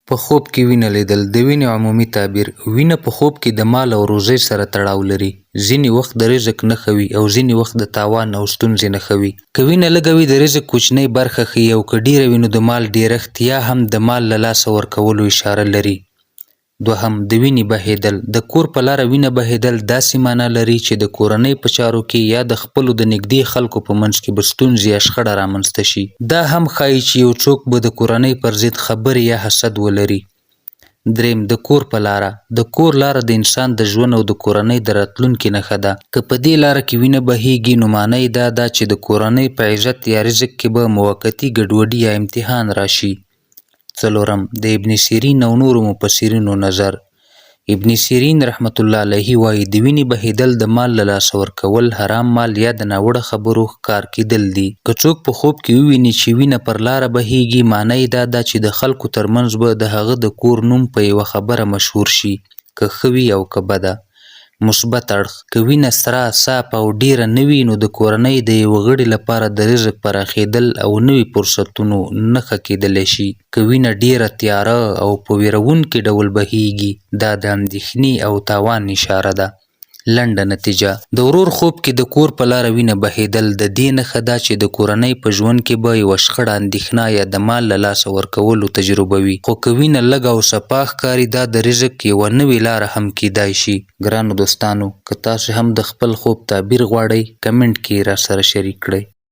په خوب کې وینه لیدل، د وینې عمومي تعبیر، وینه په خوب کې د مال او روزۍ سره تړاو لري. ځینې وخت د رزق نښه وي او ځینې وخت د تاوان او ستونزې نښه وي. که وینه لږه وي د رزق کوچنۍ برخه ښيي او که ډېره وي نو د مال ډېرښت یا هم د مال له لاسه ورکولو اشاره لري. دوهم، د وینې بهېدل، د کور په لاره وینه بهېدل داسې مانا لري چې د کورنۍ په چارو کې یا د خپلو د نږدې خلکو په منځ کې به ستونزې یا شخړه رامنځته شي. دا هم ښايي چې یو څوک به د کورنۍ پر ضد خبرې یا حسد ولري. درېیم، د کور په لاره، د کور لاره د انسان د ژوند او د کورنۍ د راتلونکي نښه ده. که په دې لاره کې وینه بهېږي، نو مانا یې دا ده چې د کورنۍ په عزت یا رزق کې به موقتي ګډوډي یا امتحان راشي. څلورم، د ابن سیرین او نورو مفسرینو نظر. ابن سیرین رحمة الله علیه وایي، د وینې بهېدل د مال له لاسه ورکول، حرام مال یا د ناوړه خبرو ښکار کېدل دي. که څوک په خوب کې وویني چې وینه پر لاره بهېږي، معنی یې دا ده چې د خلکو تر منځ به د هغه د کور نوم په یوه خبره مشهور شي، که ښه وي او که بده. مثبت اړخ، که وینه سره، صافه او ډېره نه وي، نو د کورنۍ د یوه غړي لپاره د رزق پراخېدل او نوي فرصتونو نښه کېدلی شي. که وینه ډېره تیاره او په وېروونکي ډول بهېږي، دا د اندېښنې او تاوان اشاره ده. لنډه نتیجه، د ورور خوب کې د کور په لاره وینه بهېدل د دې نښه ده چې د کورنۍ په ژوند کې به یوه شخړه، اندېښنه یا د مال له لاسه ورکولو تجربه وي، خو که وینه لږه او صفا ښکاري، دا د رزق یوه نوې لاره هم کېدای شي. ګرانو دوستانو که تاسو هم د خپل خوب تعبیر غواړئ کمنټ کې یې راسره شریک کړئ.